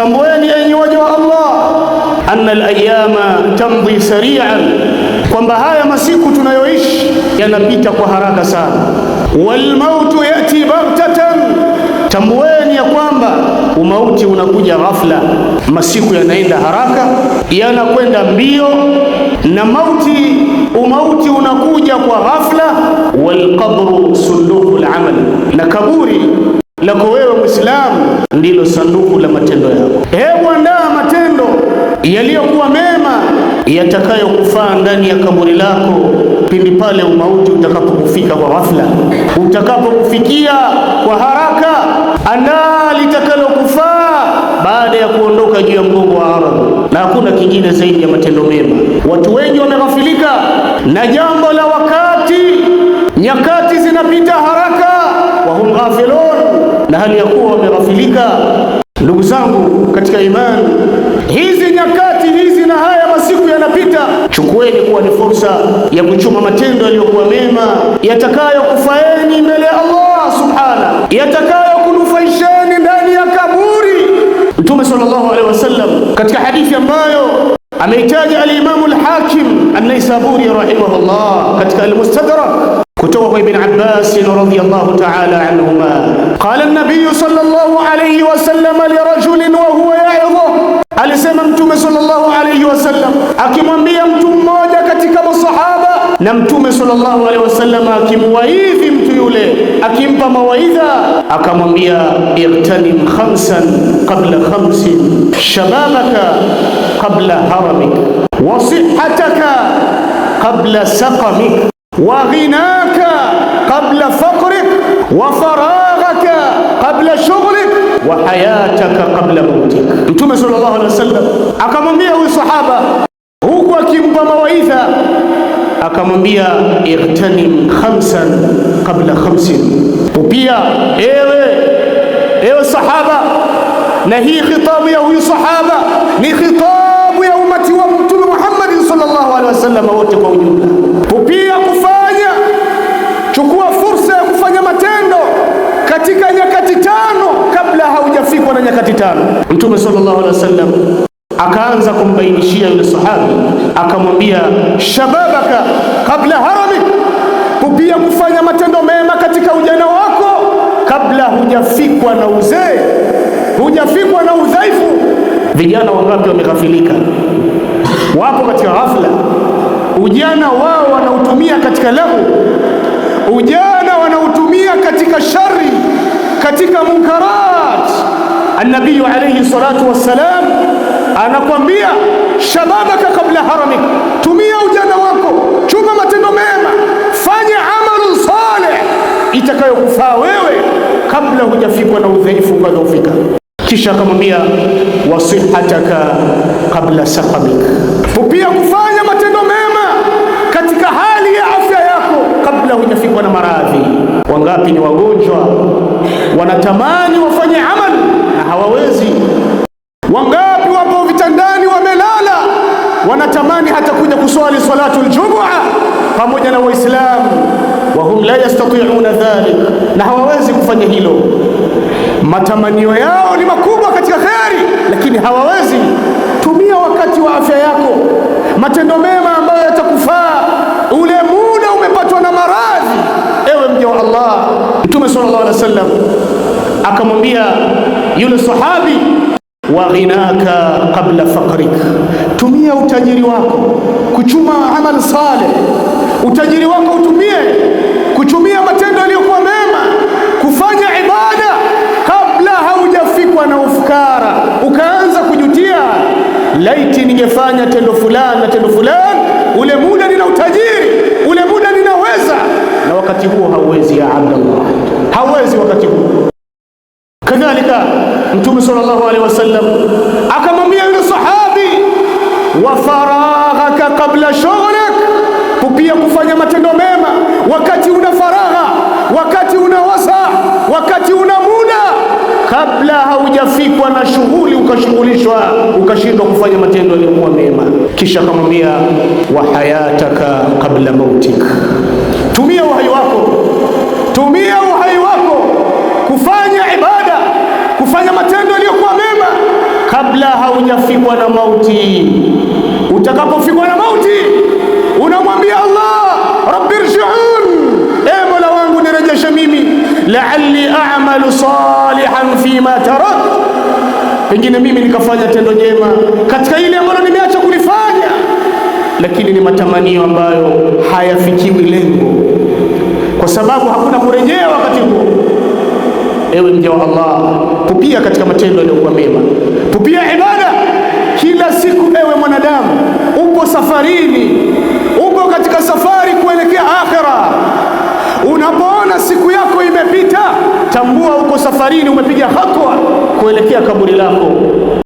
Tambueni enyi waja wa Allah, anna al-ayyama tamdhi sari'an, kwamba haya masiku tunayoishi yanapita kwa haraka sana. Walmautu yati baghtatan, tambueni ya kwamba umauti unakuja ghafla. Masiku yanaenda haraka, yanakwenda mbio, na mauti umauti unakuja kwa ghafla. Walqabru sunduku al-amal, na kaburi lako wewe Muislamu ndilo sanduku la matendo yako. Hebu andaa matendo yaliyokuwa mema yatakayokufaa ndani ya kaburi lako pindi pale umauti utakapokufika kwa ghafla, utakapokufikia kwa haraka. Andaa litakalokufaa baada ya kuondoka juu ya mgongo wa ardhi, na hakuna kingine zaidi ya matendo mema. Watu wengi wameghafilika na jambo la wakati, nyakati zinapita haraka, wa hum ghafilun, na hali ya kuwa wameghafilika. Ndugu zangu katika imani, hizi nyakati hizi na haya masiku yanapita, chukueni kuwa ni fursa ya kuchuma matendo yaliyokuwa mema yatakayokufaeni mbele ya Allah subhana, yatakayokunufaisheni ndani ya kaburi. Mtume sallallahu alaihi wasallam katika hadithi ambayo ameitaja al-Imamu al-Hakim an-Naisaburi rahimahullah katika al-Mustadrak kutoka kwa Ibn Abbas radhiyallahu ta'ala anhuma, qala an-nabiy sallallahu alayhi wasallam lirajulin wa huwa ya'idhuhu, alisema Mtume sallallahu alayhi wasallam akimwambia mtu mmoja katika masahaba, na Mtume sallallahu alayhi wasallam akimwaidhi mtu yule, akimpa mawaidha, akamwambia igtanim khamsan qabla khamsin shababaka qabla haramik wa sihhataka qabla saqamik wa ghinaka qabla faqrik wa faraghaka qabla shughlik wa hayataka qabla mautik. Mtume sallallahu alaihi wasallam akamwambia huyu sahaba huku akimpa mawaidha, akamwambia igtanim khamsan qabla khamsin, upia ewe sahaba. Na hii khitabu ya huyu sahaba ni khitabu ya umati wa Mtume Muhammad sallallahu alaihi wasallam wote kwa ujumla. Upia kufanya, chukua fursa ya kufanya matendo katika nyakati tano kabla haujafikwa na nyakati tano. Mtume sallallahu alaihi wasallam akaanza kumbainishia yule sahabi, akamwambia shababaka kabla haramik, pia kufanya matendo mema katika ujana wako kabla hujafikwa na uzee, hujafikwa na udhaifu. Vijana wangapi wameghafilika, wapo katika ghafla, ujana wao wanautumia katika lahu, ujana wanautumia katika shari, katika munkarat. Annabiyu alayhi salatu wassalam anakwambia shababaka kabla haramik, tumia ujana wako, chuma matendo mema, fanya amalu saleh itakayokufaa wewe kabla hujafikwa na udhaifu ukadhoofika. Kisha akamwambia wasihataka kabla saqamik, pia kufanya matendo mema katika hali ya afya yako kabla hujafikwa na maradhi. Wangapi ni wagonjwa wanatamani wafanye amal na hawawezi? Wangapi wapo vitandani wamelala, wanatamani hata kuja kuswali salatul jumua pamoja na Waislamu, wahum la yastati'una dhalik, na hawawezi kufanya hilo. Matamanio yao ni makubwa katika kheri, lakini hawawezi. Tumia wakati wa afya yako, matendo mema ambayo yatakufaa ule muda umepatwa na maradhi. Ewe mja wa Allah, Mtume sallallahu alaihi wasallam akamwambia yule sahabi, wa ghinaka qabla faqrik, tumia utajiri wako kuchuma amal saleh. Utajiri wako utumie kuchumia matendo yaliyokuwa mema, kufanya ibada kabla haujafikwa na ufukara ukaanza kujutia, laiti ningefanya tendo fulani na tendo fulani, ule muda nina utajiri, ule muda ninaweza. Na wakati huo hauwezi, ya Abdallah, hauwezi wakati huo. Kadhalika Mtume sallallahu alaihi wasallam akamwambia yule sahabi, wa faraghaka qabla shughlik, pia kufanya matendo mema wakati una faragha, wakati una wasa, wakati una muda, kabla haujafikwa na shughuli ukashughulishwa ukashindwa kufanya matendo yaliyokuwa mema. Kisha akamwambia wa hayataka qabla mautik, tumia uhai wako, tumia uhai wako kufanya ibada, kufanya matendo yaliyokuwa mema kabla kabla haujafikwa na mauti. Utakapofikwa na mauti, unamwambia Allah, rabbi rji'un, e Mola wangu nirejeshe mimi, la'alli a'malu salihan fima tarak, pengine mimi nikafanya tendo jema katika ile ambalo nimeacha kulifanya, lakini ni matamanio ambayo hayafikiwi lengo, kwa sababu hakuna kurejea wakati huo. Ewe mja wa Allah, pupia katika matendo yaliyokuwa mema, pupia ibada kila siku. Ewe mwanadamu, upo safarini, upo katika safari kuelekea akhera. Unapoona siku yako imepita, tambua uko safarini, umepiga hatua kuelekea kaburi lako.